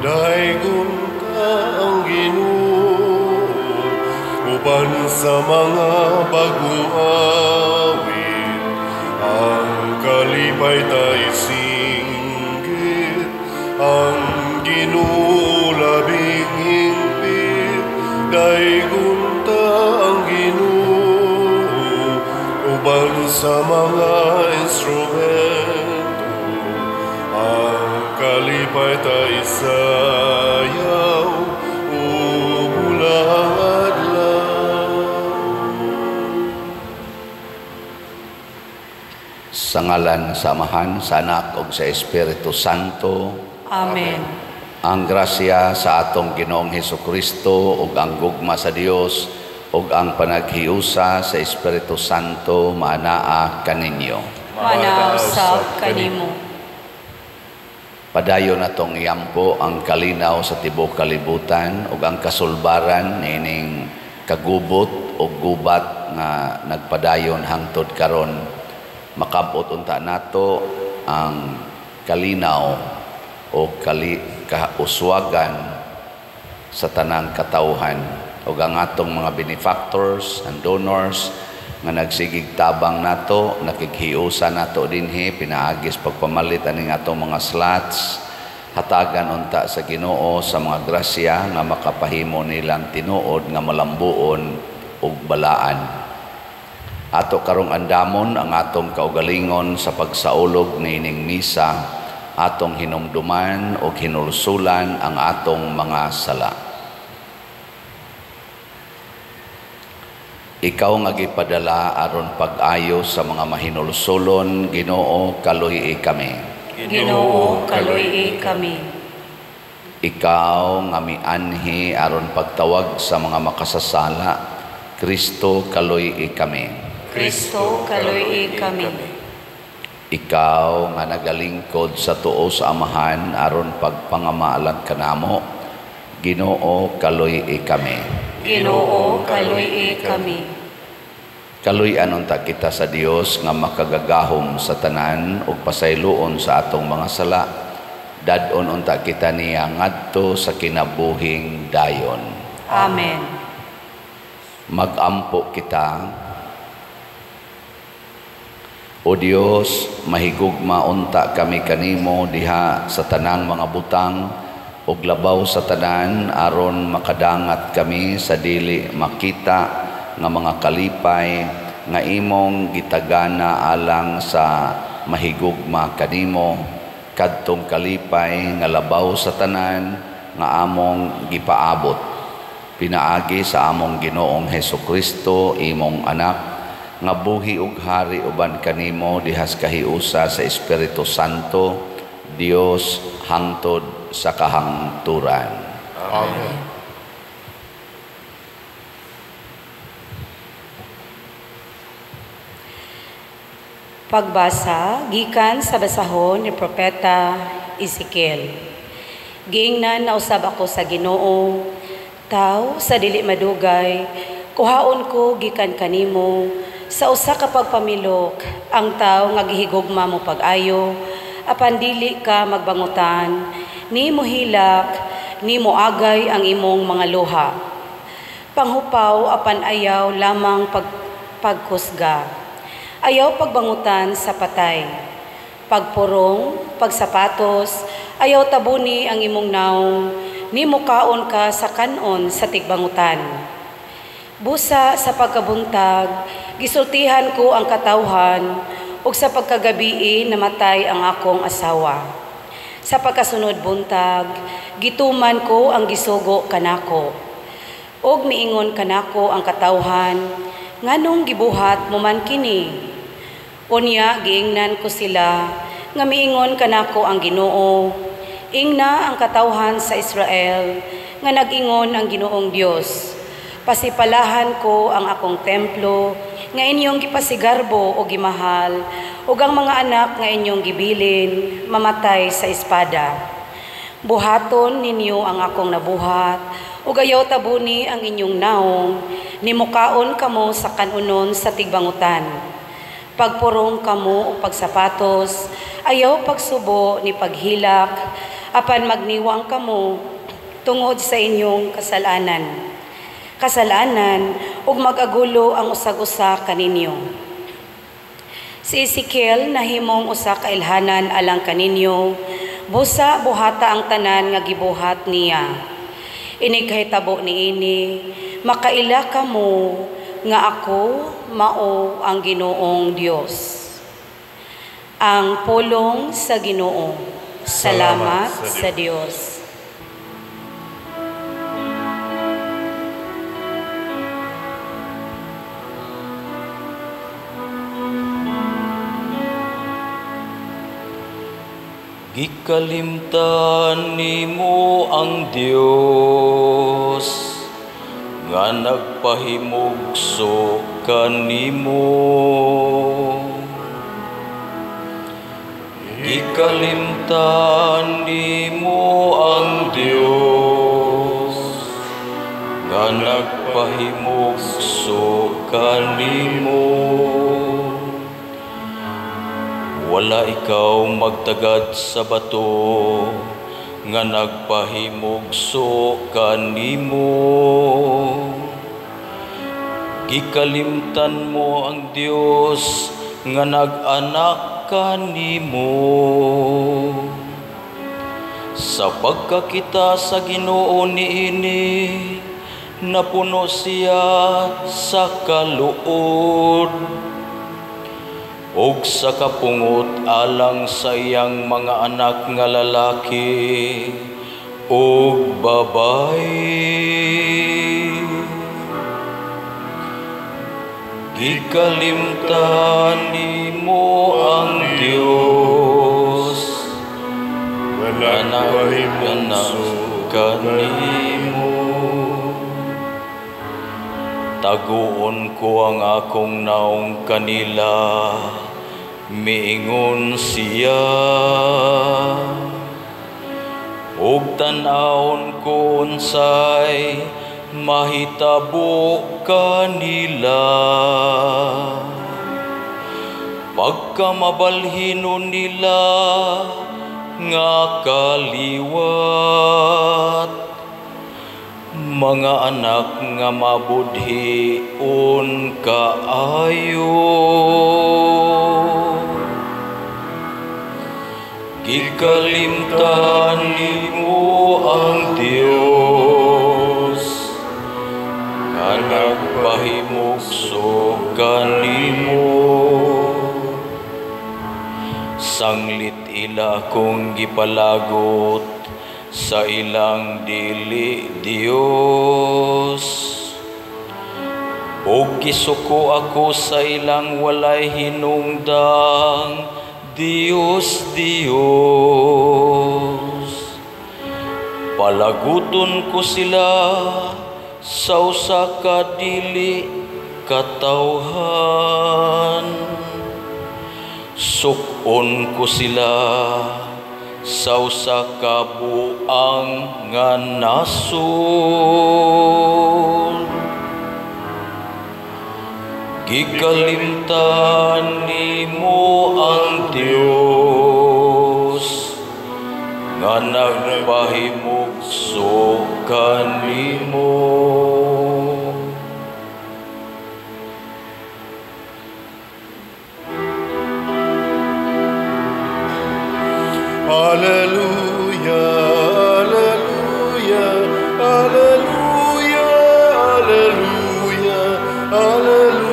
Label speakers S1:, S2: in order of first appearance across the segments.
S1: Daygon ta ang Ginoo uban sa mga bagong awit. Ang kalipay ta isinggit, ang Ginoo labing hingpit. Daygon ta ang Ginoo uban sa mga instrumento. Ang kalipay ta isayaw ug bulang adlaw.
S2: Sa ngalan sa Amahan, sa Anak ug sa Espiritu Santo.
S3: Amen.
S2: Ang grasya sa atong Ginoong Hesukristo ug ang gugma sa Dios ug ang panaghiusa sa Espiritu Santo maanaa kaninyo.
S3: Maanaa usab kanimo.
S2: Padayon natong iampo ang kalinaw sa tibuok kalibutan ug ang kasulbaran niining kagubot o gubat nga nagpadayon hangtod karon. Makabot unta nato ang kalinaw o kauswagan sa tanang katawhan ug ang atong mga benefactors and donors nga nagsigig tabang nato, nakighiusa nato dinhi pinaagis pagpamalit aning atong mga slots. Hatagan unta sa Ginoo sa mga grasya nga makapahimo nilang tinuod nga malambuon ug balaan. Ato karong andamon ang atong kaugalingon sa pagsaulog niining misa, atong hinumduman ug hinulsulan ang atong mga sala. Ikaw nga gipadala aron pag-ayo sa mga mahinulsulon, Ginoo, kaluy-i kami.
S3: Ginoo, kaluy-i kami.
S2: Ikaw nga mianhi aron pagtawag sa mga makasasala, Kristo, kaluy-i kami.
S3: Kristo, kaluy-i kami.
S2: Ikaw nga nagalingkod sa tuo sa Amahan aron pagpangamaalang kanamo, Ginoo, kaluy-i kami.
S3: Ginoo, kaluy-i kami.
S2: Kaluy-an unta kita sa Dios nga makagagahom sa tanan ug pasayloon sa atong mga sala. Dad-on unta kita niya ngadto sa kinabuhing dayon.
S3: Amen.
S2: Magampo kita. O Dios, mahigugma unta kami kanimo diha sa tanang mga butang ug labaw sa tanan aron makadangat kami sa dili makita nga mga kalipay nga imong gitagana alang sa mahigugma kanimo, kadtong kalipay nga labaw sa tanan nga among gipaabot pinaagi sa among Ginoong Hesukristo, imong anak, nga buhi ug hari uban kanimo dihas kahiusa sa Espiritu Santo, Dios hangtod sa kahangturan.
S1: Amen.
S3: Pagbasa gikan sa basahon ni Propeta Ezekiel. Giingnan na usab ako sa Ginoo, taw sa dili madugay, kuhaon ko gikan kanimo sa usa ka pagpamilok ang tawo nga gihigugma mo pag-ayo, apan dili ka magbangutan, ni mohilak, ni moagay ang imong mga luha. Panghupaw apan ayaw lamang pagkusga. Ayaw pagbangutan sa patay. Pagpurong, pagsapatos, ayaw tabuni ang imong naong, ni mukaon ka sa kanon sa tigbangutan. Busa sa pagkabuntag, gisultihan ko ang katawhan, ug sa pagkagabii namatay ang akong asawa. Sa pagkasunod buntag, gituman ko ang gisugo kanako. Ug miingon kanako ang katawhan, nganong gibuhat mo man kini? Unya giingnan ko sila, nga miingon kanako ang Ginoo. Ingna ang katawhan sa Israel, nga nag-ingon ang Ginoong Dios. Pasipalahan ko ang akong templo, nga inyong gipasigarbo o gimahal, ug ang mga anak nga inyong gibilin, mamatay sa espada. Buhaton ninyo ang akong nabuhat, ug ayaw tabuni ang inyong naong, nimukaon kamo sa kanunon sa tigbangutan. Pagpurong kamo o pagsapatos, ayaw pagsubo ni paghilak, Apan magniwang kamo tungod sa inyong kasalanan. Kasalanan ug mag-agulo ang usag-usa kaninyo. Si Ezekiel nahimong usa ka ilhanan alang kaninyo, busa buhata ang tanan nga gibuhat niya. Inig kahitabo niini, makaila kamo nga ako mao ang Ginoong Dios. Ang pulong sa Ginoo. Salamat sa Dios.
S4: Gikalimtan nimo ang Dios nga nagpahimugso kanimo. Gikalimtan nimo ang Dios nga nagpahimugso kanimo. Wala ikaw magtagad sa bato nga nagpahimugso kanimo. Gikalimtan mo ang Dios nga nag-anak kanimo. Sa pagkakita sa Ginoo niini, napuno siya sa kaluod ug sa kapungot alang sa iyang mga anak nga lalaki ug babaye. Gikalimtan nimo ang Dios
S1: nga nagpahimugso
S4: kanimo. Taguon ko ang akong naong kanila, miingon siya. Ug tan-awon ko unsay mahitabo kanila. Pagkamabalhinon nila nga kaliwat, mga anak nga mabudhion kaayo. Gikalimtan nimo ang Dios nga nagpahimugso kanimo. Sanglit ila akong gipalagot sa ilang dili Dios, ug gisuko ako sa ilang walay hinungdang Dios, Dios. Palaguton ko sila sa usa ka dili katawhan. Suk-on ko sila sa usa ka buang nga nasod. Gikalimtan nimo ang Dios nga nagpahimugso kanimo.
S1: Alleluia, alleluia, alleluia, alleluia, alleluia.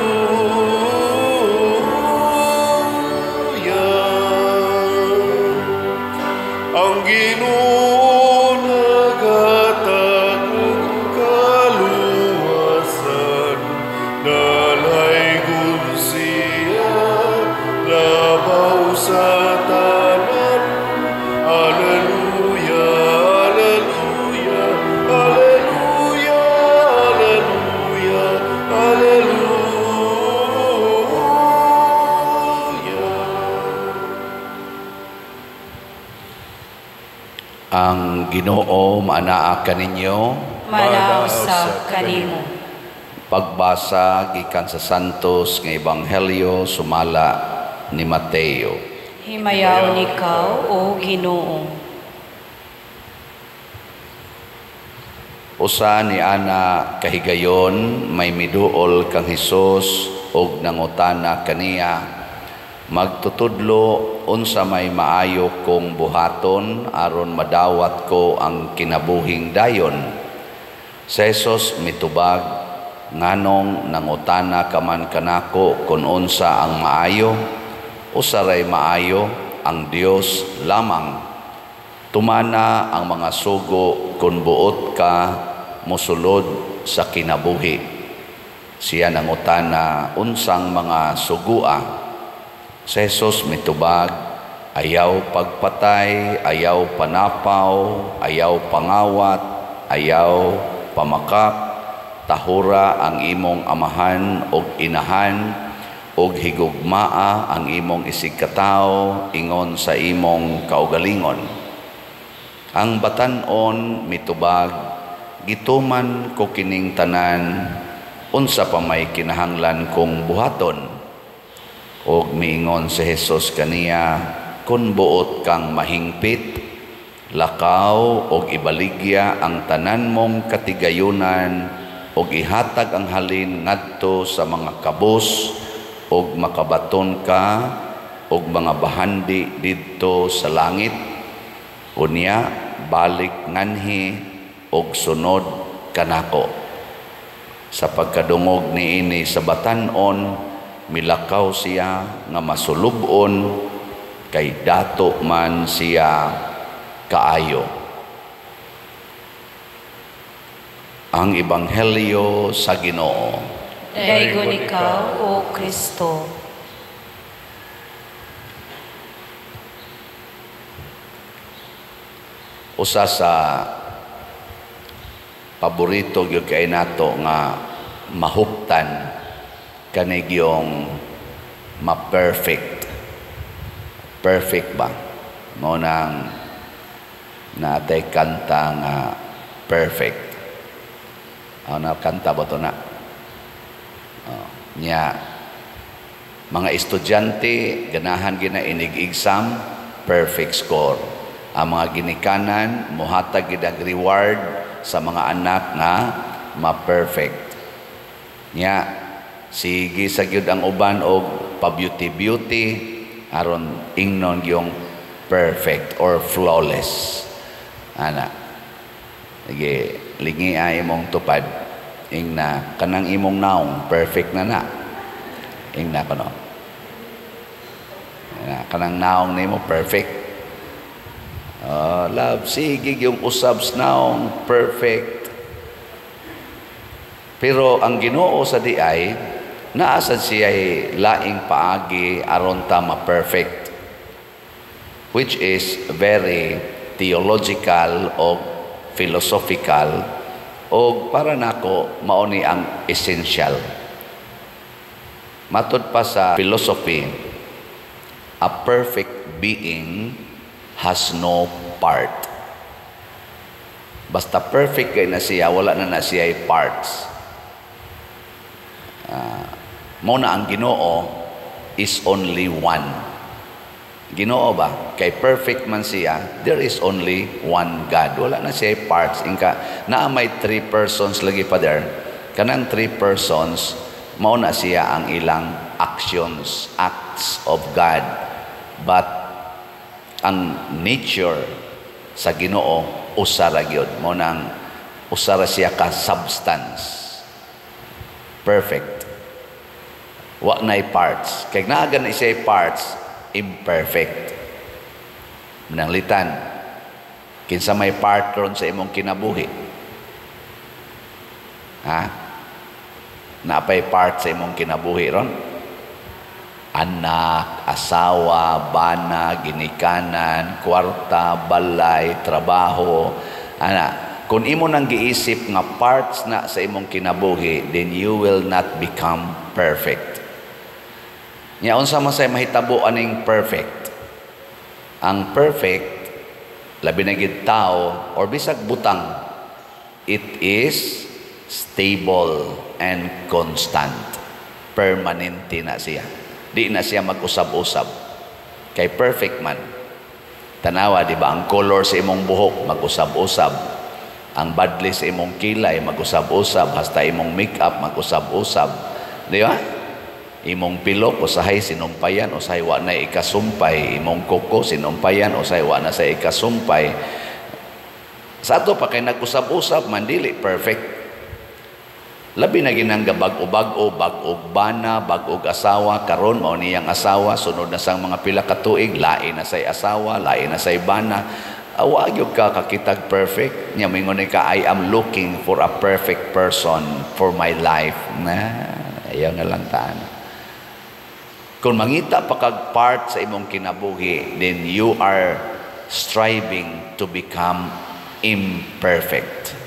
S1: Ang Ginoo naghatag og kaluwasan, dalaygon siya labaw sa tanan. Alleluia, alleluia, alleluia, alleluia, alleluia.
S2: Ang Ginoo maanaa kaninyo,
S3: Manaa usab kanimo.
S2: Pagbasa gikan sa Santos nga Ebanghelyo sumala ni Mateo.
S3: Himayaon ikaw, o Ginoo.
S2: Usa ni ana kahigayon, may miduol kang Hesus og nangutana kaniya, "Magtutudlo, unsa may maayo kong buhaton aron madawat ko ang kinabuhing dayon?" Si Jesus mitubag, "Nganong nangutana ka man kanako kung unsa ang maayo? Usa ray maayo, ang Dios lamang. Tumana ang mga sugo kung buot ka mosulod sa kinabuhi." Siya nangutana, "Unsang mga sugua?" Si Jesus mitubag, "Ayaw pagpatay, ayaw panapaw, ayaw pangawat, ayaw pamakak, tahura ang imong amahan og inahan, ug higugmaa ang imong isigkatawo ingon sa imong kaugalingon." Ang batan-on mitubag, "Gituman ko kining tanan, unsa pa may kinahanglan kong buhaton?" Og miingon si Jesus kaniya, "Kun buot kang mahingpit, lakaw og ibaligya ang tanan mong katigayunan og ihatag ang halin ngadto sa mga kabus, og makabaton ka og mga bahandi didto sa langit. Unya balik nganhi og sunod kanako." Sa pagkadungog niini sa batan-on, milakaw siya nga masulub-on, kay dato man siya kaayo. Ang Ebanghelyo sa Ginoo.
S3: Daygon ikaw, O Kristo.
S2: Usa sa paborito gyud kay nato nga mahuptan kani gyung ma-perfect. Perfect ba? Mao nang naatay kanta nga "Perfect". Ano kanta ba to na? Oh, nya mga estudyante ganahan gina inig exam, perfect score. Ang mga ginikanan mohatag gid ang reward sa mga anak nga ma-perfect. Nya sige sa gyud ang uban og pa-beauty beauty aron ingnon gyung perfect or flawless. Ana. Sige, lingi ay imong tupad. Ingna kanang imong naong perfect na na. Ingna kono. Na kanang naong nimo perfect. Oh, love, sige yung usab sa naong perfect. Pero ang Ginoo sa diay, naa sad siya'y laing paagi aron ta ma-perfect, which is very theological o philosophical, o para nako mao ni ang essential. Matud pa sa philosophy, a perfect being has no part. Basta perfect kay na siya, wala na na siya parts. Mao na ang Ginoo is only one. Ginoo ba? Kay perfect man siya, there is only one God. Wala na siya parts. Inka, naa may three persons lagi pa there. Kanang three persons, mao na siya ang ilang actions, acts of God. But ang nature sa Ginoo usa ra gyud. Mao nang usa ra siya ka substance. Perfect. Wa nay parts. Kay naa gani siya parts, imperfect. Mananglitan, kinsa may part ron sa imong kinabuhi? Ha? Napay part sa imong kinabuhi ron? Anak, asawa, bana, ginikanan, kwarta, balay, trabaho. Ana, kung imo nang giisip nga parts na sa imong kinabuhi, then you will not become perfect. Nya unsa man say mahitabo aning perfect? Ang perfect, labi na gid tao or bisag butang, it is stable and constant. Permanente na siya. Di na siya mag-usab-usab. Kay perfect man. Tanawa, di ba? Ang color sa imong buhok, mag-usab-usab. Ang badli sa imong kilay mag-usab-usab, hasta imong makeup mag-usab-usab. Di ba? Imong pilok usahay sinumpayan, usahay wa na ikasumpay, imong kuko sinumpayan, usahay wa na sa ikasumpay. Sa ato pa kay nag-usab-usab man, dili perfect. Labi na ginangga bag-o-bag-o, bag-og bana, bag-og asawa, karon mao niyang asawa, sunod na sang mga pila ka tuig, lain na say asawa, lain na say bana. Awa gyud ka kakitag perfect. Nya mingon ka, "I am looking for a perfect person for my life." Na, ayaw na lang taan. Kung mangita pa kag part sa imong kinabuhi, then you are striving to become imperfect.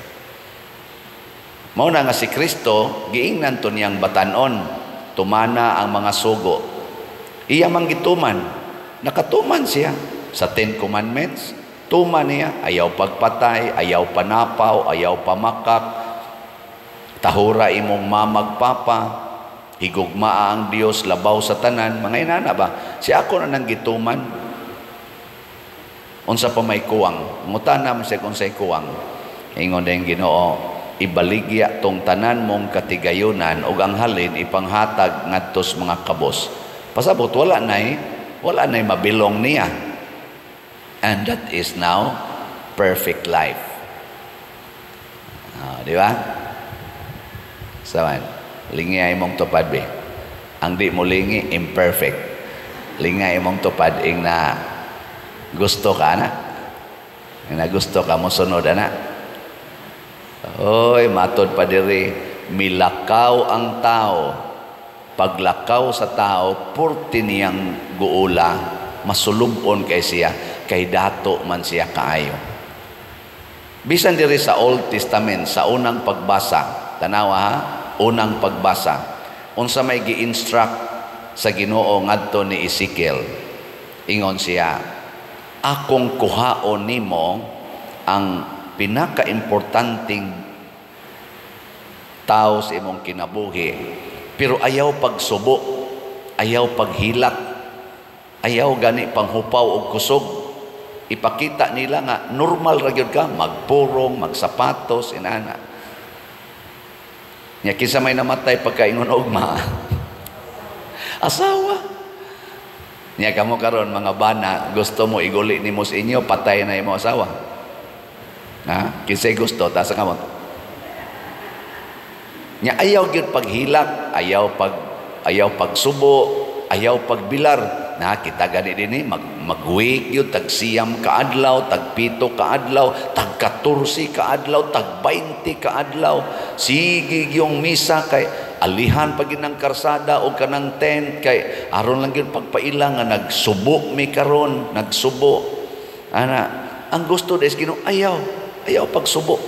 S2: Mao na nga si Kristo giingnan to niyang batanon, tumana ang mga sugo. Iya man gituman, nakatuman siya sa 10 Commandments. Tuman niya, ayaw pagpatay, ayaw panapaw, ayaw pamakak, tahura imong mamag papa, higugmaa ang Dios labaw sa tanan, mga inana ba? Si ako na nang gituman. Unsa pa may kuwang? Ngutana man siya kung unsay kuwang. Ingon din Ginoo, "Ibaligya tong tanan mong katigayunan ug ang halin ipanghatag ngadto sa mga kabos." Pasabot wala nay mabilong niya. And that is now perfect life. Ah, di ba? Saman, lingi ay mong tupad be. Ang di mo lingi, imperfect. Lingi imong tupad ing na gusto ka na. Ing na gusto ka mo sunod ana. Oy, matod pa diri, milakaw ang tao. Paglakaw sa tao, purti niyang guula, masulubon kay siya, kay dato man siya kaayo. Bisan diri sa Old Testament, sa unang pagbasa, tanawa ha, unang pagbasa, unsa may gi-instruct sa Ginoo ngadto ni Ezekiel. Ingon siya, "Akong kuhaon nimo ang pinaka-importanting tao sa imong kinabuhi, pero ayaw pagsubo, ayaw paghilak, ayaw gani panghupaw og kusog. Ipakita nila nga normal ra gyud ka, magpurong, magsapatos, inana." Nya kinsa may namatay pagkaingon ugma? Asawa. Nya kamo karon mga bana, gusto mo iguli nimo sa inyo, patay na imo asawa? Ha? Kinsay gusto, taas ang kamot. Nya ayaw gyud paghilak, ayaw pagsubo, ayaw pagbilar. Na kita gani dinhi mag-wake gyud tag 9 ka adlaw, tag 7 ka adlaw, tag 14 ka adlaw, tag 20 ka adlaw. Sige gyung misa kay alihan pa gyud ng karsada o kanang tent kay aron lang gyud pagpaila nga nagsubo mi karon, nagsubo. Ana, ang gusto des Ginoo, ayaw, ayaw pagsubo.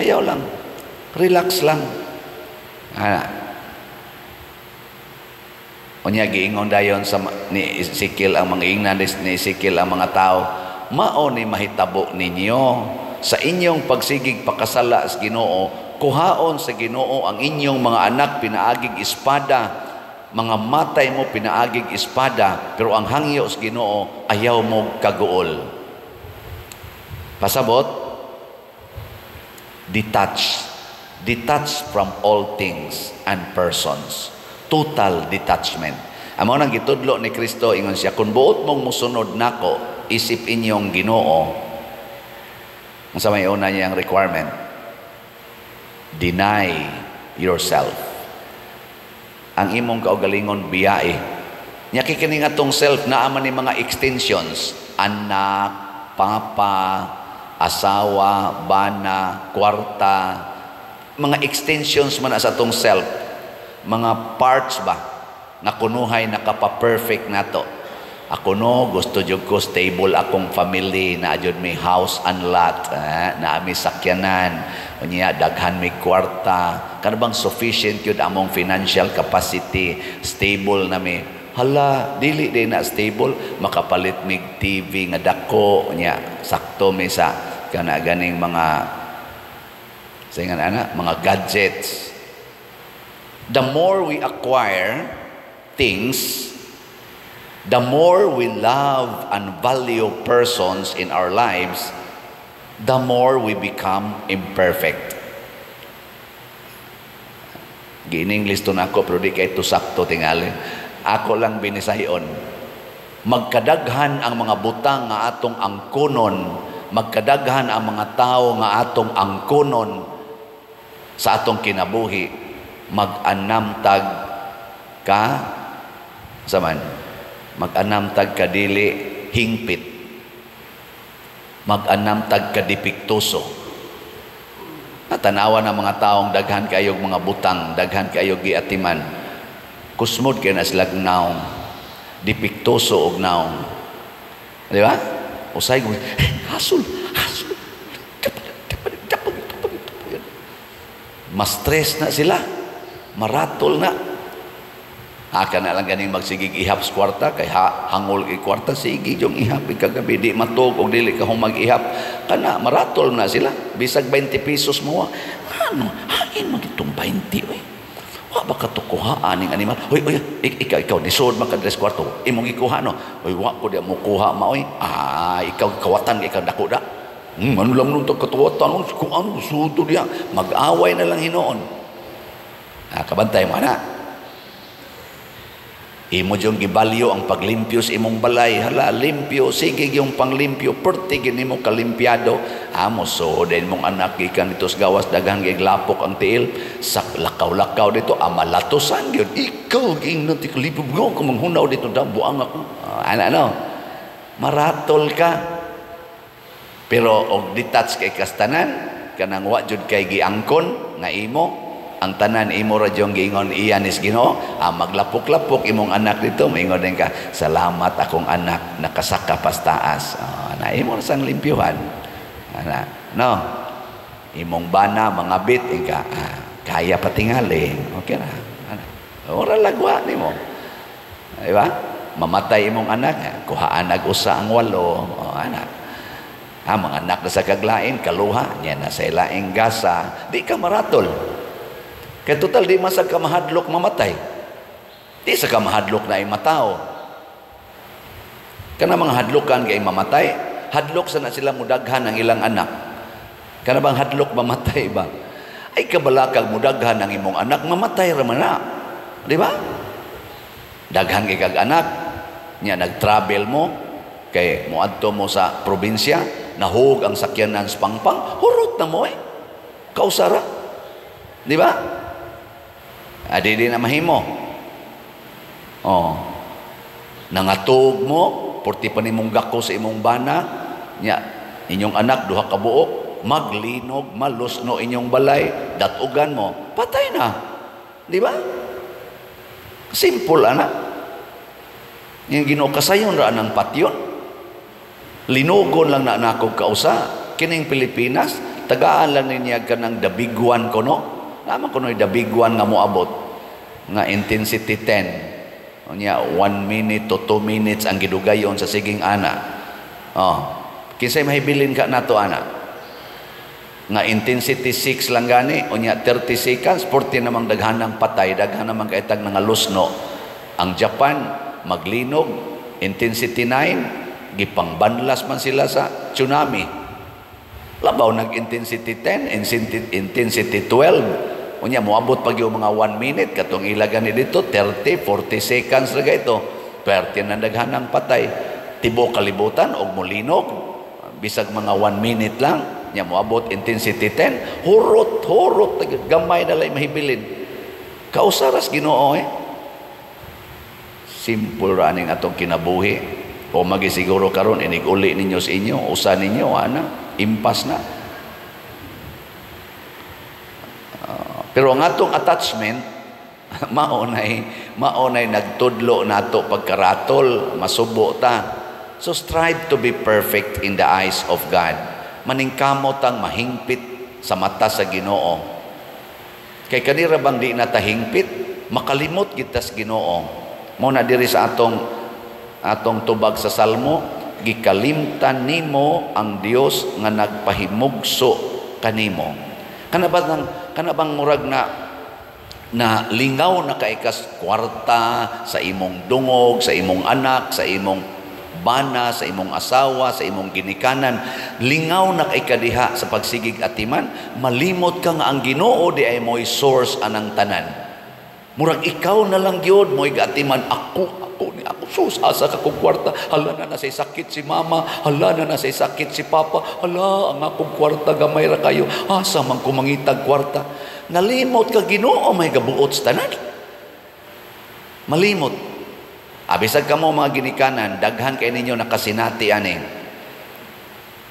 S2: Ayaw lang. Relax lang. Ana. Unya giingon dayon sa ni Ezekiel ang mga ingnan ni Ezekiel ang mga tao, "Mao ni mahitabo ninyo sa inyong pagsigig pakasala sa Ginoo, kuhaon sa Ginoo ang inyong mga anak pinaagig espada, mga matay mo pinaagig espada, pero ang hangyo sa Ginoo, ayaw mo kaguol." Pasabot, detach, detach from all things and persons. Total detachment. Amo nang gitudlo ni Kristo, ingon siya, "Kung buot mong musunod nako, isip inyong Ginoo," unsa may una niyang requirement? Deny yourself. Ang imong kaugalingon biyae. Nya kini nga tong self naa man ni mga extensions, anak, papa, asawa, bana, kwarta, mga extensions man sa atong self, mga parts ba nga kunuhay nakapa-perfect nato. Ako no, gusto jud ko stable akong family, na jud may house and lot, eh, na may sakyanan, unya daghan may kwarta, kana bang sufficient jud among financial capacity, stable na mi. Hala, dili din na stable, makapalit mig TV nga dako, unya sakto mi sa kana ganing mga sa ingan ana, mga gadgets. The more we acquire things, the more we love and value persons in our lives, the more we become imperfect. Gi-English to nako pero di kay to sakto tingali. Ako lang binisayon. Magkadaghan ang mga butang nga atong angkonon, magkadaghan ang mga tao nga atong angkonon sa atong kinabuhi, mag-anam tag ka saman, mag-anam tag kadili hingpit, mag-anam tag kadepektoso. Natanawa ng mga taong daghan kayog mga butang, daghan kayog giatiman, kusmod kay na sila naong, depektoso og naong, di ba? Usay ko, hasol, hasol, mas stress na sila, maratol na. Aka na lang ganing magsigig ihap sa kwarta kay ha, hangol kay kwarta, sige yung ihap kagabi di matug og dili ka mag-ihap kana, maratol na sila. Bisag 20 pesos mo, ano hain man itong 20, oy, wa ba ka to kuha aning animal? Hoy, oy, ikaw, ikaw nisod man ka dres kwarto, imong gikuha, no? Oy, wa ko di mo kuha ma, oy. Ah, ikaw kawatan, ikaw dako da. Ano lang nung katuwatan, kung ano sudo diya, mag-away na lang hinuon. Ah, kabantay mo na. Imo yung gibalyo ang paglimpyo sa imong balay. Hala, limpyo, sige yung panglimpyo, perti gini mo kalimpiado. Amo, so, din mong anak, gikan dito sa gawas, daghan giglapok ang tiil, sa lakaw-lakaw dito, amalatosan yun. Ikaw, ging ti kalipyo, kung manghunaw dito, da, buang ako. Ano, ano? Maratol ka. Pero, og detach kay kastanan, kanang wa jud kay giangkon, nga imo, ang tanan imo ra jung giingon iya nis Ginoo, ah, maglapok-lapok imong anak dito, maingon din ka, "Salamat akong anak, nakasaka pas taas." Oh, na imo ra sang limpyuhan. Ana, no? Imong bana mga bit ika, ah, kaya patingali, okay ra. Ana, ora lagwa nimo. Di ba? Mamatay imong anak, ah, kuhaan ag usa ang walo, oh, ana. Ah, mga anak na sa kaglain, kaluha, niya na sa ilaing gasa, di ka maratol. Kaya total, di man sa ka mahadlok mamatay. Di sa ka mahadlok na ay matao. Kana mga hadlokan kay mamatay, hadlok sa na sila mudaghan ang ilang anak. Kana bang hadlok mamatay ba? Ay kabalakag mudaghan ang imong anak, mamatay ra man na. Di ba? Daghan kay kag anak, nya nag-travel mo, kay moadto mo sa probinsya, nahug ang sakyanan sa pangpang, hurot na mo eh. Kausara. Di ba? Adi di na mahimo. Oh. Nangatog mo, porti pa nimong gako sa imong bana, nya inyong anak duha ka buok, maglinog, malusno inyong balay, datugan mo, patay na. Di ba? Simple ana. Yung Ginoo kasayon ra nang patyon. Linugon lang na nakog kausa. Kining Pilipinas, tagaan lang niya kanang dabiguan kono. Naman kuno dabiguan nga moabot nga intensity 10. Unya 1 minute to 2 minutes ang gidugayon sa siging ana. Oh, kinsay mahibilin ka nato ana? Nga intensity 6 lang gani, unya 30 seconds, 40 namang daghanang patay, daghan namang kaitag nga lusno. Ang Japan maglinog intensity 9, gipangbanlas man sila sa tsunami. Labaw nag intensity 10, intensity 12. Unya moabot pag yung mga 1 minute katong ilagan ni dito 30, 40 seconds ra ito. Perte na daghanang patay. Tibuok kalibutan og molinog bisag mga 1 minute lang nya moabot intensity 10, hurot hurot gamay na lay mahibilin. Kausaras Ginoo eh. Simple ra aning atong kinabuhi. O magisiguro karon inig uli ninyo sa inyo, usa ninyo ana, impas na. Pero ang atong attachment mao nay nagtudlo nato pagkaratol, masubo ta. So strive to be perfect in the eyes of God. Maningkamot ang mahingpit sa mata sa Ginoo. Kay kanira bang di na ta hingpit, makalimot kita sa Ginoo. Mao na diri sa atong tubag sa Salmo, gikalimtan nimo ang Dios nga nagpahimugso kanimo. Kana ba kana bang murag na lingaw na kay kas kwarta sa imong dungog, sa imong anak, sa imong bana, sa imong asawa, sa imong ginikanan. Lingaw na kay kadiha sa pagsigig atiman, malimot ka nga ang Ginoo di ay mo'y source anang tanan. Murag ikaw na lang gyud mo'y gaatiman. Ako ako ni ako, sus, asa ka kong kwarta? Hala na, nasay sakit si mama. Hala na, nasay sakit si papa. Hala, ang akong kwarta gamay ra kayo. Asa man ko mangitag kwarta? Nalimot ka Ginoo may gabuot sa tanan. Malimot. Abisag kamo mga ginikanan, daghan kay ninyo nakasinati ani.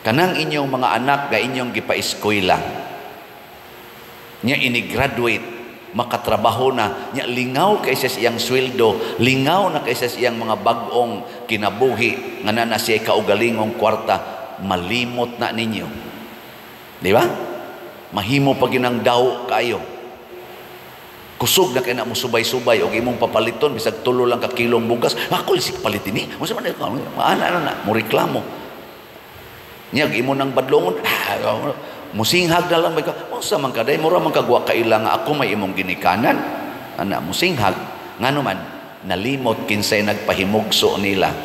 S2: Kanang inyong mga anak ga inyong gipa-eskwela. Nya ini-graduate, makatrabaho na, nya lingaw kay sa iyang sweldo, lingaw na kay sa iyang mga bag-ong kinabuhi, nga na siya kaugalingong kwarta, malimot na ninyo. Di ba? Mahimo pa ginang daw kayo. Kusog na kay na mo subay-subay og imong papaliton bisag tulo lang ka kilong bugas. Ako lisik palit ini. Unsa man ana na mo reklamo. Nya imo nang badlongon, musinghag na lang ba ka? Unsa man kaday mura man kagwa kaila nga ako may imong ginikanan. Ana musinghag ngano man nalimot kinsay nagpahimugso nila.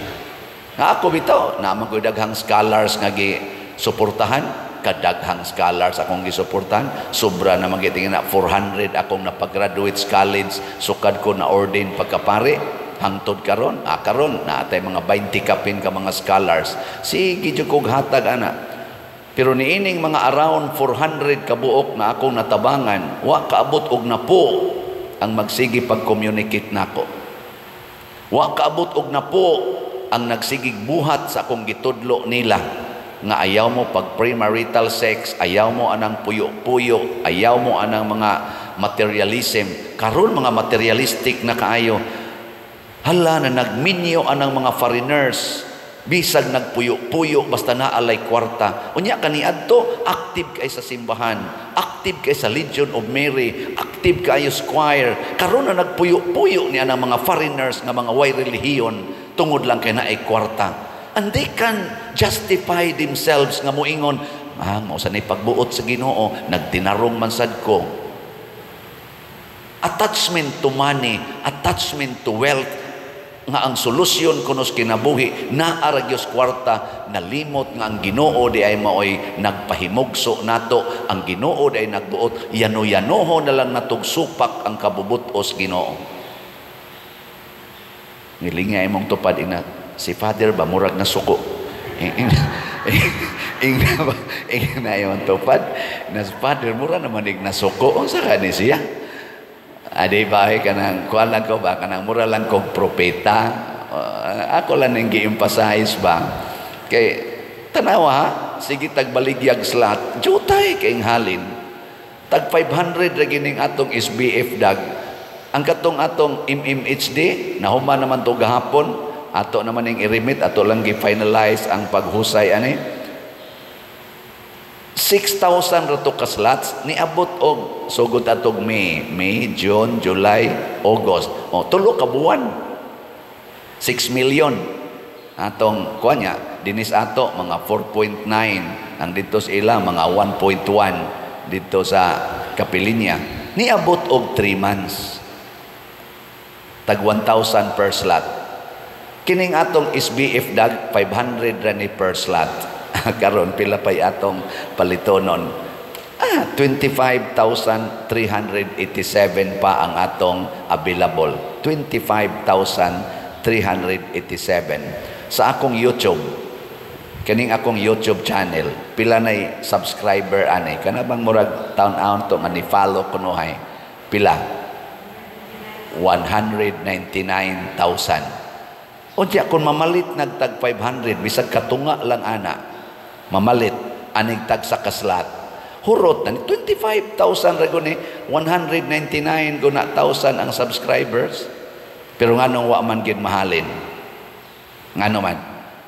S2: Nga ako bitaw, naman ko'y daghang scholars nga gi suportahan, kadaghang scholars akong gisuportahan, sobra na magitingin na 400 akong napagraduate sa college, sukad ko na ordain pagkapare, hangtod karon, karon naatay mga 20 kapin ka mga scholars. Sige jud kog hatag ana. Pero niining mga around 400 kabuok na akong natabangan, wa kaabot og napo ang magsige pag-communicate nako. Wa kaabot og napo ang nagsigig buhat sa akong gitudlo nila nga ayaw mo pag premarital sex, ayaw mo anang puyo-puyo, ayaw mo anang mga materialism. Karon mga materialistic na kaayo. Hala na nagminyo anang mga foreigners, bisag nagpuyo-puyo basta naalay kwarta. Unya kaniadto active kay sa simbahan, active kay sa Legion of Mary, active kayo sa choir. Karon na nagpuyo-puyo ni anang mga foreigners nga mga way relihiyon tungod lang kay naay kwarta. And they can justify themselves nga moingon, mao sa ni pagbuot sa Ginoo, nagtinarong man sad ko. Attachment to money, attachment to wealth, nga ang solusyon kuno sa kinabuhi naa ra gyud kwarta, nalimot nga ang Ginoo di ay maoy nagpahimugso nato, ang Ginoo di ay nagbuot, yano-yanoho na lang natog supak ang kabubutos Ginoo. Ngilinga imong tupad ina si Father ba murag na suko. Ingna imong tupad na si Father mura naman ig nasuko, unsa ka ni siya? Adi ba kanang kuan lang ko ba kanang mura lang kog propeta. Ako lang ning gi-emphasize ba kay tanawa ha, sige tagbaligyag slot jutay kay halin tag 500 ra gining atong SBF dag. Ang katong atong MMHD nahuman naman to gahapon, ato naman ning i-remit, ato lang gi-finalize ang paghusay ani. 6,000 ra to ka slots niabot og sugod atog May, June, July, August. O tulo ka buwan. 6 million atong kuan niya dinis ato mga 4.9, ang dito sa ila mga 1.1 dito sa Kapilinya. Niabot og 3 months. Tag 1,000 per slot. Kining atong SBF dag 500 ra ni per slot. Karon pila pay atong palitonon? 25,387 pa ang atong available. 25,387. Sa akong YouTube, kining akong YouTube channel, pila nay subscriber ani? Kana bang murag taon-taon to nga ni-follow kunuhay? Pila? 199,000. Unya kung mamalit nagtag 500, bisag katunga lang ana, mamalit anig tag sa kaslat. Hurot na 25,000 ra guni, 199 guna thousand ang subscribers. Pero nganong wa man gid mahalin? Ngano man?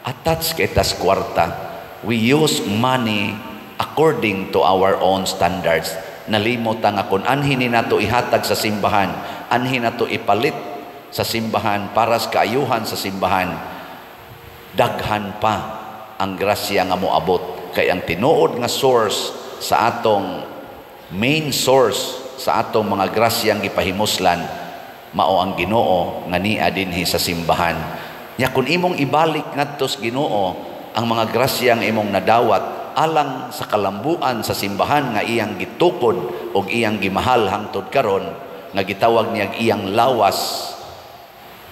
S2: Attached kay tas kwarta. We use money according to our own standards. Nalimot nga kung anhin ni nato ihatag sa simbahan, anhin nato ipalit sa simbahan para sa kaayuhan sa simbahan, daghan pa ang grasya nga moabot. Kay ang tinuod nga source sa atong main source sa atong mga grasyang gipahimuslan mao ang Ginoo nga niya dinhi sa simbahan. Nya kun imong ibalik ngadto sa Ginoo ang mga grasya nga imong nadawat alang sa kalambuan sa simbahan nga iyang gitukod og iyang gimahal hangtod karon, nga gitawag niya iyang lawas,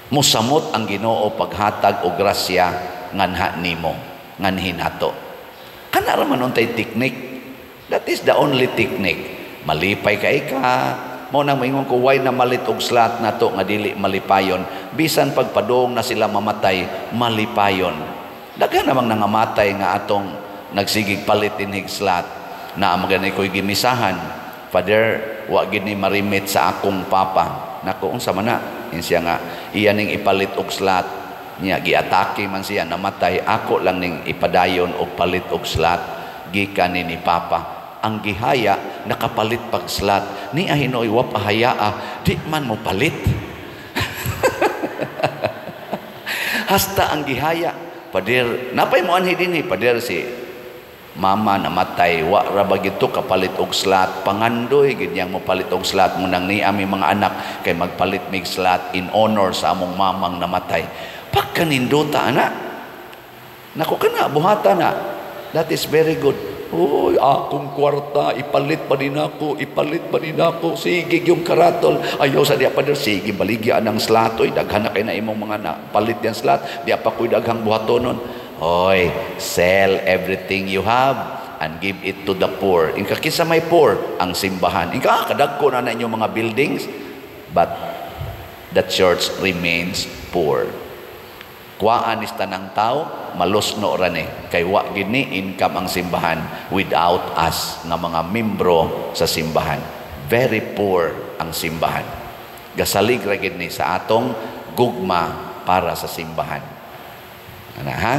S2: musamot ang Ginoo paghatag og grasya nganha nimo, nganhi nato. Kana ra man untay technique. That is the only technique. Malipay kay ka. Mao nang moingon ko, why na malit og slot nato nga dili malipayon? Bisan pagpadong na sila mamatay, malipayon. Daghan namang nangamatay nga atong nagsigig palit dinhig slot na magani ko'y gimisahan. "Father, wa gid ni marimit sa akong papa." "Nako, unsa man na?" Insiya nga iya ning ipalit og slot niya, giatake man siya, namatay. "Ako lang ning ipadayon og palit og slot gikan ni papa." Ang gihaya nakapalit pag slot ni ahinoy, wa pahayaa, di man mo palit. Hasta ang gihaya, "Pader, napay mo anhi dinhi, pader, si mama namatay, wa ra ba gito kapalit og slot? Pangandoy gid niyang mopalit og slot mo nang ni ami mga anak kay magpalit mig slot in honor sa among mamang namatay." Pagkanindota ana, nako, kana buhata na, that is very good. "Uy, akong kwarta, ipalit pa din ako, ipalit pa din ako. Sige, yung karatol. Ayaw sa diya, pader, sige, baligya ang slot. Uy, daghan na kay na imong mga na, palit yan slot. Diya pa ko'y daghang buhatonon." Oy, sell everything you have and give it to the poor. Inka kinsa may poor? Ang simbahan. Inka, kadagko na na inyong mga buildings. But the church remains poor. Kuhaan is tanang tao, malusno ra ni. Kay wa gini income ang simbahan without us nga mga membro sa simbahan. Very poor ang simbahan. Gasalig ra gid ni sa atong gugma para sa simbahan. Ana ha?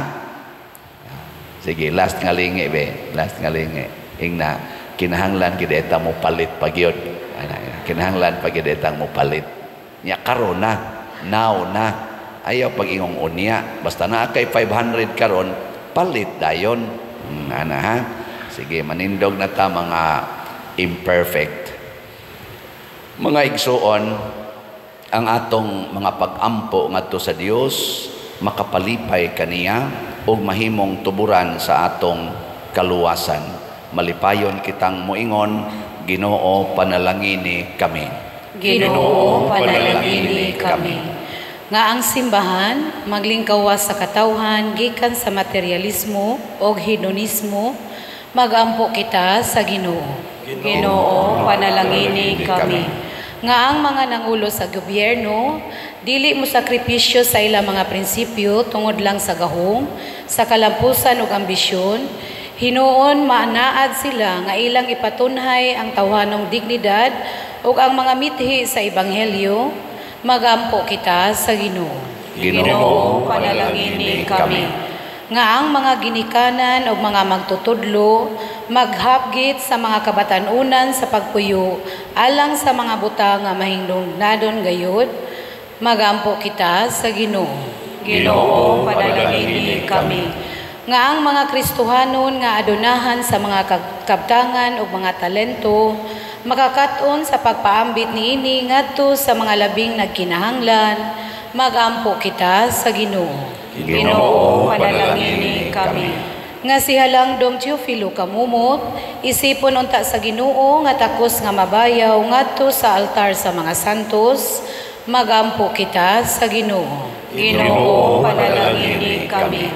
S2: Sige, last nga lingi be, last nga lingi. Ingna kinahanglan gid eta mo palit pa gyud. Ana, kinahanglan pa gid etang mo palit. Nya karon na, now na. Ayaw pag ingong unya, basta naa kay 500 karon, palit dayon. Ana ha? Sige, manindog na ta mga imperfect. Mga igsuon, ang atong mga pag-ampo ngadto sa Dios makapalipay kaniya ug mahimong tuburan sa atong kaluwasan. Malipayon kitang moingon, Ginoo, panalangini kami.
S3: Ginoo, panalangini kami.
S5: Nga ang simbahan maglingkawas sa katawhan gikan sa materialismo og hedonismo, magampo kita sa Ginoo.
S3: Ginoo, panalangini kami.
S5: Nga ang mga nangulo sa gobyerno dili mo sakripisyo sa ilang mga prinsipyo tungod lang sa gahom, sa kalampusan ug ambisyon, hinuon maanaad sila nga ilang ipatunhay ang tawhanong dignidad ug ang mga mithi sa ebanghelyo, magampo kita sa Ginoo.
S3: Ginoo, panalangini kami.
S5: Nga ang mga ginikanan o mga magtutudlo maghapgit sa mga kabatan-unan sa pagpuyo alang sa mga butang nga mahingdong gayud, magampo kita sa Ginoo.
S3: Ginoo, panalangini kami.
S5: Nga ang mga Kristohanon nga adunahan sa mga kabtangan o mga talento makakat-on sa pagpaambit niini ngadto sa mga labing nagkinahanglan, magampo kita sa Ginoo.
S3: Ginoo, panalangini kami.
S5: Nga si Halang Dom Teofilo Camomot isipon unta sa Ginoo nga takos nga mabayaw ngadto sa altar sa mga santos, magampo kita sa Ginoo.
S3: Ginoo, panalangini kami.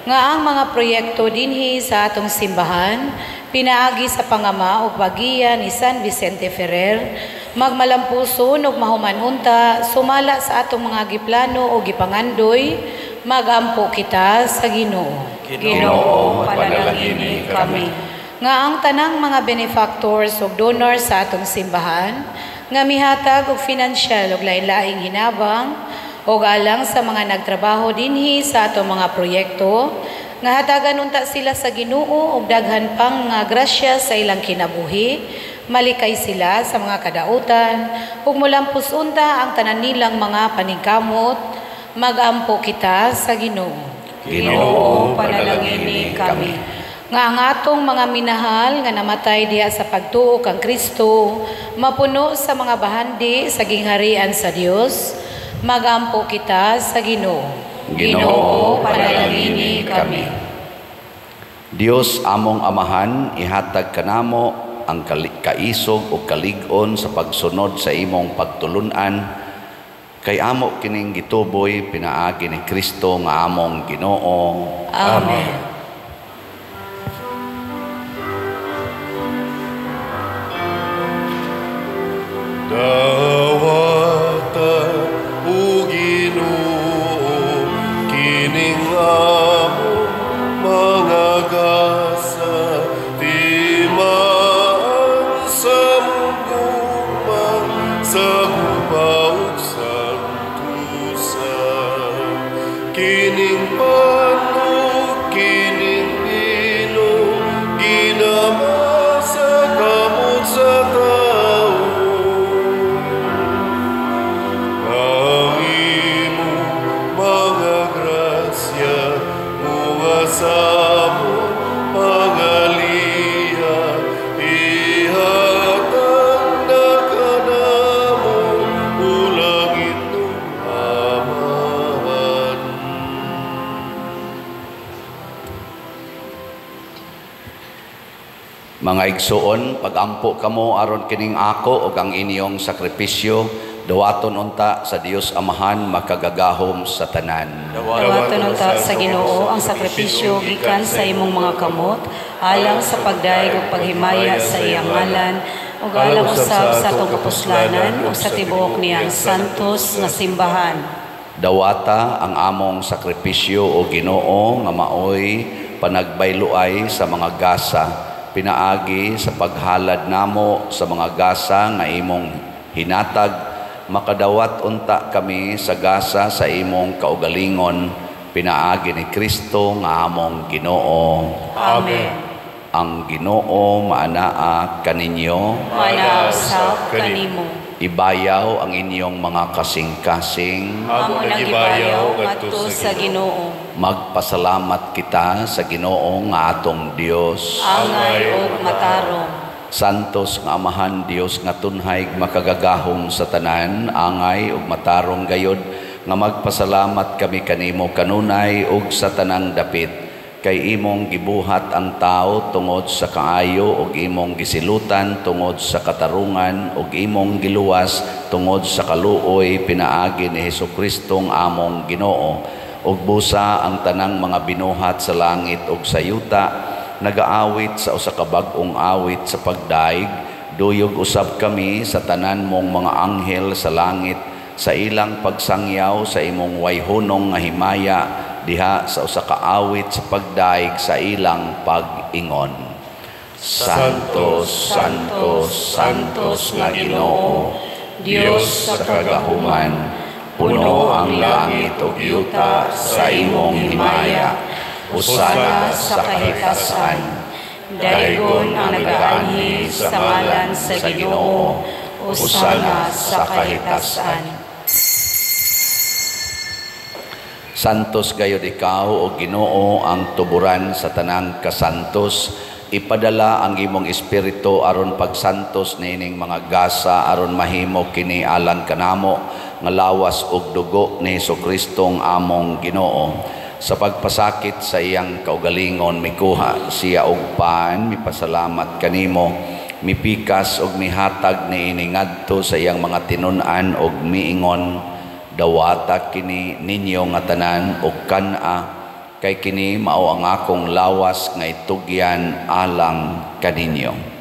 S5: Nga ang mga proyekto dinhi sa atong simbahan pinaagi sa pangama o pagiya ni San Vicente Ferrer magmalampuson ug mahuman unta sumala sa atong mga giplano o gipangandoy, magampo kita sa Ginoo.
S3: Ginoo, panalangini kami.
S5: Nga ang tanang mga benefactors ug donors sa atong simbahan nga mihatag og financial ug lain-laing hinabang ug alang sa mga nagtrabaho dinhi sa atong mga proyekto, nga hatagan unta sila sa Ginoo og daghan pang nga grasya sa ilang kinabuhi, malikay sila sa mga kadautan ug molampos unta ang tanan nilang mga paningkamot, magampo kita sa Ginoo.
S3: Ginoo, panalangini kami.
S5: Nga ang atong mga minahal nga namatay diha sa pagtuo kang Kristo mapuno sa mga bahandi sa gingharian sa Dios, magampo kita sa Ginoo. Ginoo, panalangini kami.
S2: Dios among Amahan, ihatag kanamo ang kaisog o kalig-on sa pagsunod sa imong pagtulun-an, kay amo kining gituboy pinaagi ni Kristo nga among Ginoo.
S5: Amen.
S1: Dawata o Ginoo kining among mga gasa, timaan sa mong sa gupa ug santusan. Kining pan ug kining bino, ginama sa kamot sa tawo. Ang imong mga grasya, bunga sa among pangaliya, ihatag na kanamo, o langit nung Amahan.
S2: Mga igsuon, pagampo kamo aron kining ako ug ang inyong sakripisyo, dawaton unta sa Dios Amahan makagagahom sa tanan.
S3: Dawaton unta sa Ginoo ang sakripisyo gikan sa imong mga kamot, alang sa pagdayeg ug paghimaya sa iyang ngalan, ug alang usab sa atong kapuslanan ug sa tibuok niyang santos nga simbahan.
S2: Dawata ang among sakripisyo o Ginoo nga maoy panagbayloay sa mga gasa, pinaagi sa paghalad namo sa mga gasa nga imong hinatag, makadawat unta kami sa gasa sa imong kaugalingon, pinaagi ni Kristo nga among Ginoo.
S3: Amen.
S2: Ang Ginoo maanaa kaninyo,
S3: Maanaa usab kanimo.
S2: Ibayaw ang inyong mga kasing-kasing.
S3: Amo nagibayaw ngadto sa Ginoo.
S2: Magpasalamat kita sa Ginoo nga atong Dios.
S3: Angay ug matarong.
S2: Santos nga Amahan, Dios nga tunhay makagagahom sa tanan, angay ug matarong gayod nga magpasalamat kami kanimo kanunay ug sa tanang dapit, kay imong gibuhat ang tao tungod sa kaayo ug imong gisilutan tungod sa katarungan ug imong giluwas tungod sa kaluoy pinaagi ni Hesukristo nga among Ginoo. Ug busa ang tanang mga binuhat sa langit ug sa yuta nagaawit sa usa ka bag-ong awit sa pagdaig, duyog usab kami sa tanan mong mga anghel sa langit sa ilang pagsangyaw sa imong wayhunong nga himaya diha sa usa ka awit sa pagdaig sa ilang pag-ingon. Santo, Santo, Santos nga Ginoo, Dios sa kagahuman, puno ang langit ug yuta sa imong himaya. Hosana sa kahitasan.
S3: Daygon ang nagaanhi sa ngalan sa Ginoo. Hosana sa kahitasan.
S2: Santos gayud ikaw o Ginoo ang tuburan sa tanang kasantos. Ipadala ang imong espiritu aron pagsantos niining mga gasa aron mahimo kini alang kanamo nga lawas ug dugo ni Hesukristo ang among Ginoo. Sa pagpasakit sa iyang kaugalingon mikuha siya og pan, mipasalamat kanimo, mipikas og mihatag niini ngadto sa iyang mga tinun-an og miingon, dawata kini ninyo nga tanan og kan-a, kay kini mao ang akong lawas nga itugyan alang kaninyo.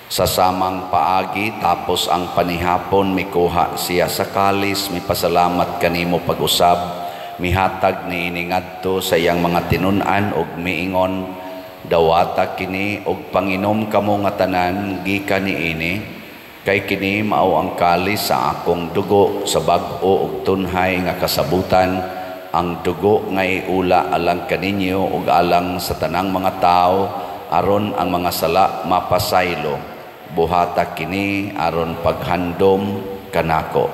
S2: Sa samang paagi, tapos ang panihapon, mikuha siya sa kalis, mipasalamat kanimo pag-usab, mihatag niini ngadto sa iyang mga tinun-an og miingon, dawata kini og panginom kamo nga tanan gikan niini, kay kini mao ang kalis sa akong dugo sa bag-o og tunhay nga kasabutan, ang dugo nga iula alang kaninyo ug alang sa tanang mga tawo aron ang mga sala mapasaylo. Buhata kini aron paghandom kanako.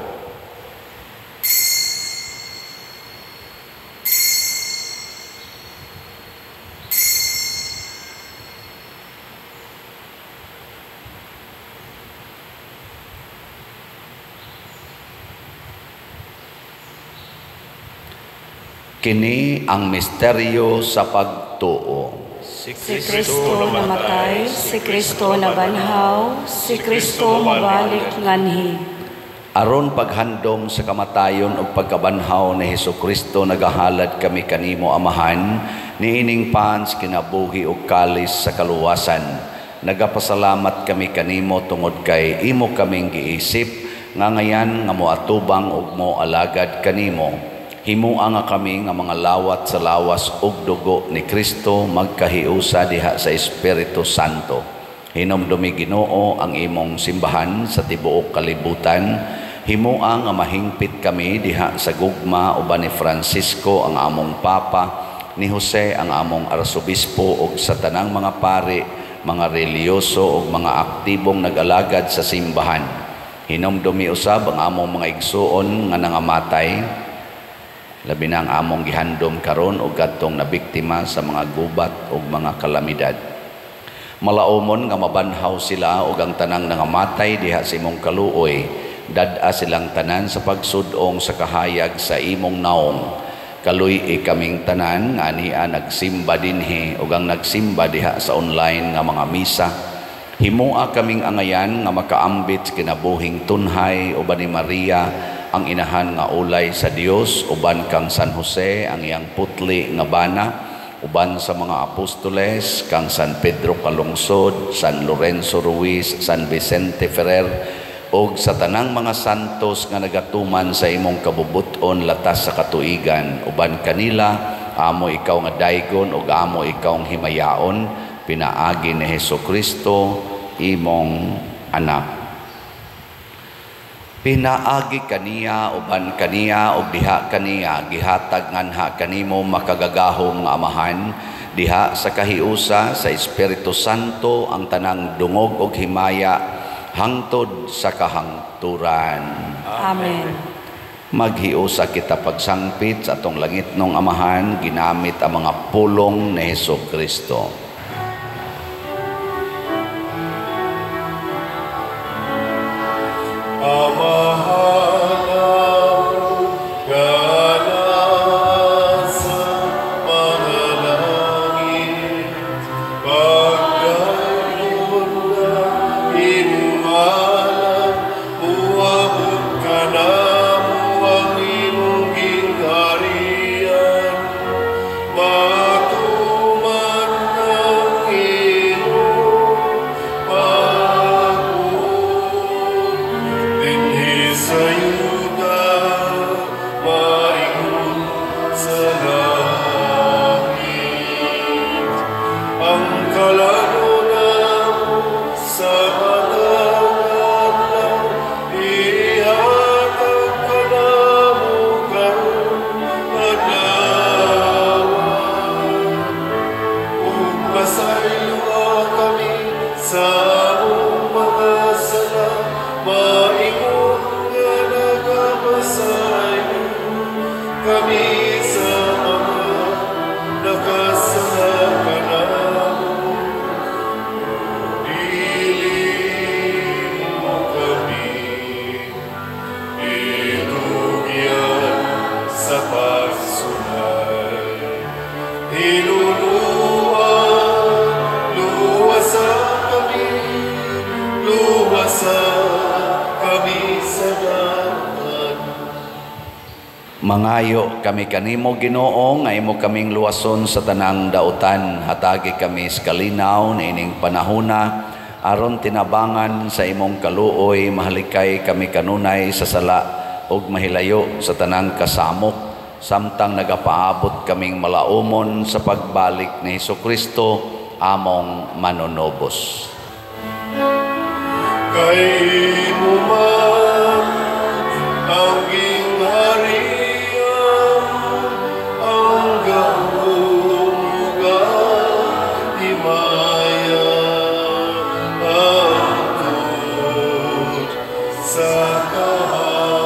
S2: Kini ang misteryo sa pagtuo.
S3: Si Kristo namatay, si Kristo nabanhaw, si Kristo mobalik nganhi.
S2: Aron paghandom sa kamatayon ug pagkabanhaw ni Hesukristo, nagahalad kami kanimo, Amahan, niining pans kinabuhi ug kalis sa kaluwasan. Nagapasalamat kami kanimo tungod kay imo kaming giisip nga ngayan nga moatubang ug moalagad kanimo. Himua nga kami nga mga lawat sa lawas ug dugo ni Kristo magkahiusa diha sa Espiritu Santo. Hinumdumi, Ginoo, ang imong simbahan sa tibuok kalibutan. Himua nga mahingpit kami diha sa gugma uban ni Francisco ang among Papa, ni Jose ang among Arsobispo ug sa tanang mga pari, mga relihiyoso ug mga aktibong nag-alagad sa simbahan. Hinumdumi usab ang among mga igsuon nga nangamatay, labi na ang among gihandom karon og kadtong nabiktima sa mga gubat ug mga kalamidad. Malaumon nga mabanhaw sila ug ang tanang nangamatay diha sa imong kaluoy. Dad-a silang tanan sa pagsud-ong sa kahayag sa imong naong. Kaluy-i kaming tanan nga ania nagsimba dinhi ug ang nagsimba diha sa online nga mga misa. Himua kaming angayan nga makaambit sa kinabuhing tunhay uban ni Maria ang inahan nga ulay sa Dios, uban kang San Jose ang iyang putli nga bana, uban sa mga apostoles kang San Pedro Calungsod, San Lorenzo Ruiz, San Vicente Ferrer ug sa tanang mga santos nga nagatuman sa imong kabubut-on latas sa katuigan. Uban kanila amo ikaw nga daygon ug amo ikaw himayaon pinaagi ni Hesukristo imong anak. Pinaagi kaniya, uban kaniya ug diha kaniya, gihatag nganha kanimo, makagagahom nga Amahan, diha sa kahiusa sa Espiritu Santo, ang tanang dungog ug himaya hangtod sa kahangturan.
S3: Amen.
S2: Maghiusa kita pagsangpit sa atong langitnong Amahan ginamit ang mga pulong ni Hesukristo.
S1: Amahan amon nga nasa mga langit, pagdaygon ang imong ngalan, muabot kanamo ang imong gingharian, matuman ang imong pagbuot dinhi sa yuta maingon sa langit. Ang kalan-on namo sa matag adlaw ihatag kanamo karong adlaw. Ug pasayloa kami sa among mga sala, maingon nga nagapasaylo kami sa mga nakasala kanamo. Dili mo kami itugyan sa pagsulay. Hinunua, luwasa kami, luwasa kami sa dalan.
S2: Mangayo kami kanimo, Ginoo, nga imo kaming luwason sa tanang dautan. Hatagi kami sa kalinaw niining panahona aron tinabangan sa imong kaluoy mahalikay kami kanunay sa sala ug mahilayo sa tanang kasamok samtang nagapaabot kaming malaumon sa pagbalik ni Hesukristo among manunobos.
S1: Kay imo man ang gingharian, ang gahom ug ang himaya hangtod sa kahangturan.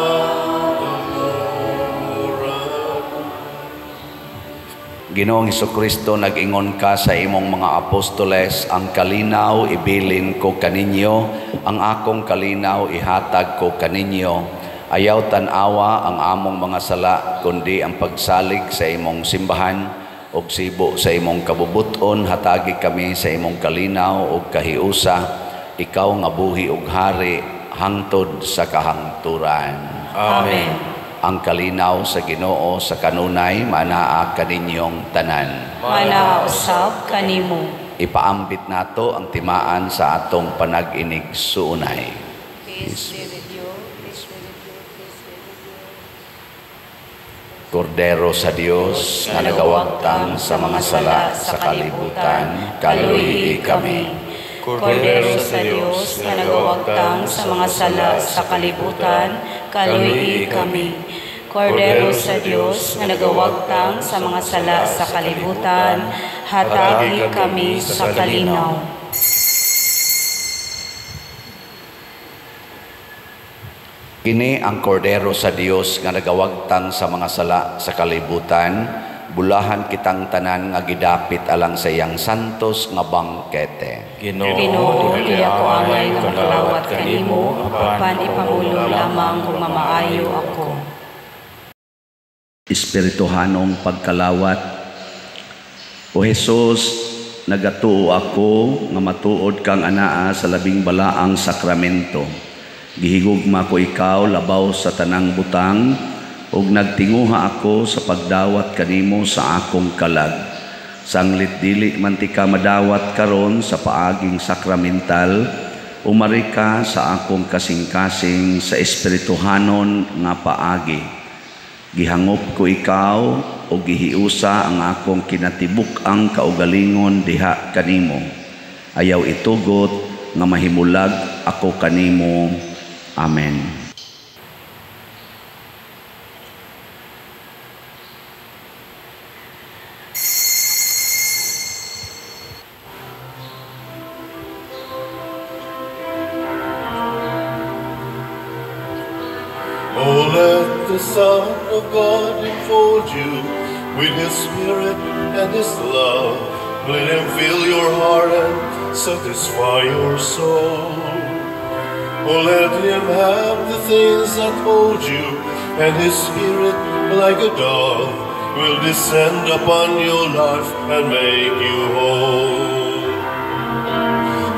S2: Ginoong Hesukristo, nag-ingon ka sa imong mga apostoles, "Ang kalinaw ibilin ko kaninyo, ang akong kalinaw ihatag ko kaninyo." Ayaw tan-awa ang among mga sala, kundi ang pagsalig sa imong simbahan ug sibo sa imong kabubuton. Hatagi kami sa imong kalinaw ug kahiusa, ikaw nga buhi ug hari hangtod sa kahangturan.
S3: Amen.
S2: Ang kalinaw sa Ginoo sa kanunay manaa kaninyong tanan.
S3: Manaa usab kanimo.
S2: Ipaambit nato ang timaan sa atong panag-inig suunay.
S3: Peace be with you. Peace be with you. Peace be with you.
S2: Kordero sa Dios nga nagawagtang sa mga sala sa kalibutan, kaluyi kami.
S3: Kordero sa Dios nga nagawagtang sa mga sala sa kalibutan, kaluyi kami. Kordero sa Dios nga nagawagtang sa mga sala sa kalibutan, hatagi kami sa kalinaw.
S2: Kini ang Kordero sa Dios nga nagawagtang sa mga sala sa kalibutan, bulahan kitang tanan nga gidapit alang sa iyang santos nga bangkete.
S3: Ginoo, dili ako angay nga makalawat kanimo, apan ipamulong lamang kung mamaayo ako.
S2: Espirituhanong pagkalawat. O Hesus, nagatuo ako nga matuod kang anaa sa labing balaang sakramento. Gihigugma ko ikaw labaw sa tanang butang, ug nagtinguha ako sa pagdawat kanimo sa akong kalag. Sanglit dili man ti ka madawat karon sa paaging sakramental, umari ka sa akong kasing-kasing sa espirituhanon nga paagi. Gihangop ko ikaw o gihiusa ang akong kinatibuk-ang kaugalingon diha kanimo. Ayaw itugot nga mahimulag ako kanimo. Amen.
S1: Oh, let the Son of God enfold you with His Spirit and His love. Let Him fill your heart and satisfy your soul. Oh, let Him have the things that hold you, and His Spirit, like a dove, will descend upon your life and make you whole.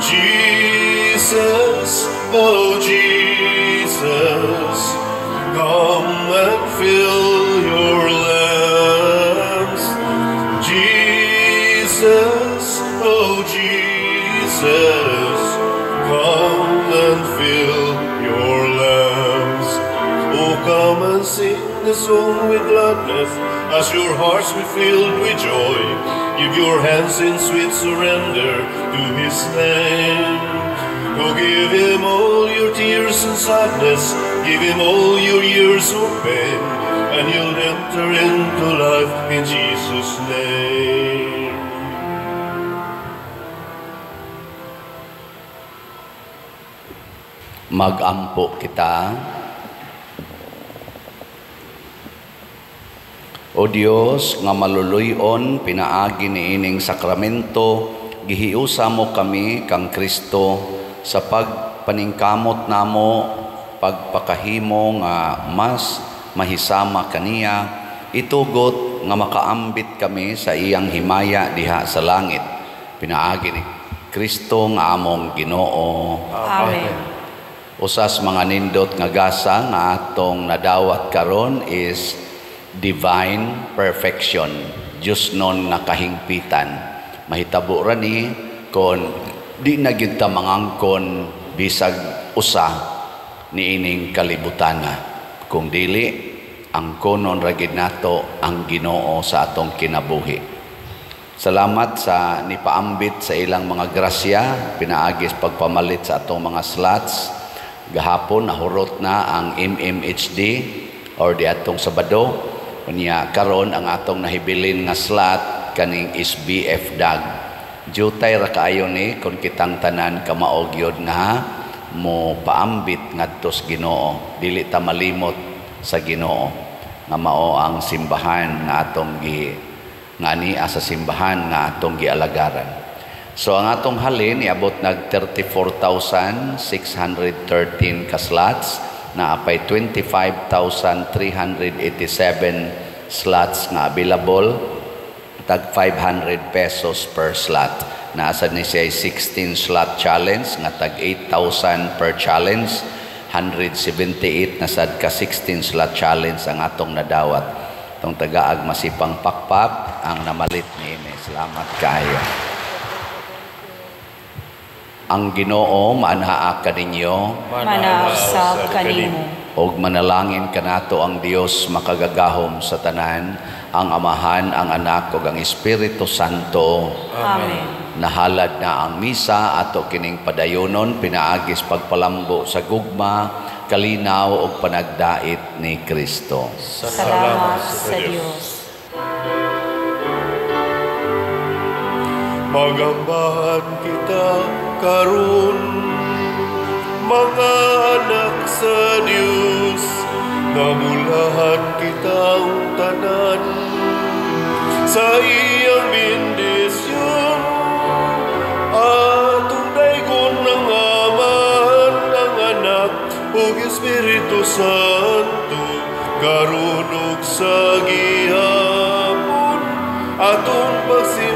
S1: Jesus, oh Jesus, come and fill your lamps. Jesus, oh Jesus, come and fill your lamps. Oh, come and sing the song with gladness, as your hearts be filled with joy. Give your hands in sweet surrender to His name. Oh, give Him all your tears and sadness, give Him all your years of pain, and you'll enter into life in Jesus' name.
S2: Magampo kita. O Dios nga maluluyon pinaagi niining sakramento, gihiusa mo kami kang Kristo sa pagpaningkamot namo, pagpakahimo nga mas mahisama kaniya, itugot nga makaambit kami sa iyang himaya diha sa langit. Pinaagi ni Kristo nga among Ginoo.
S3: Amen.
S2: Usas mga nindot nga gasa nga atong nadawat karon is divine perfection, Diyos nun nga kahingpitan. Mahitabo ra ni kon di na gyud ta mangangkon bisag usa niining kalibutana. Kung dili, ang konon ra gid nato ang Ginoo sa atong kinabuhi. Salamat sa nipaambit sa ilang mga grasya, pinaagis pagpamalit sa atong mga slots. Gahapon nahurot na ang MMHD or di atong Sabado. Unya karon ang atong nahibilin nga slot kaning SBF DAG. Jutay ra kaayo ni kon kitang tanan kamaog yod nga mo paambit ngadto sa Ginoo. Dili ta malimot sa Ginoo nga mao ang simbahan nga atong gi nga ania sa simbahan nga atong gialagaran. So ang atong halin iabot nag 34,613 ka slots. Naapay 25,387 slots nga available, tag 500 pesos per slot. Nasa ni siya 16 slot challenge nga tag 8,000 per challenge. 178 na sad ka 16 slot challenge ang atong nadawat. Itong tagaag masipang pakpak ang namalit niini. Salamat kaayo. Ang Ginoo maanaa kaninyo.
S3: Manaa usab kanimo.
S2: Og manalangin kanato ang Dios makagagahom sa tanan, ang Amahan, ang Anak ug ang Espiritu Santo.
S3: Amen.
S2: Nahalad na ang misa, ato kining padayonon pinaagis pagpalambo sa gugma, kalinaw ug panagdait ni Kristo.
S3: Salamat sa Dios.
S1: Magambahan kita karon, mga anak sa Dios, nabulahan kitang tanan sa iyang bendisyon. Atong daygon ng Amahan, ang Anak ug Espiritu Santo, karon ug sa gihapon atong pagsimba.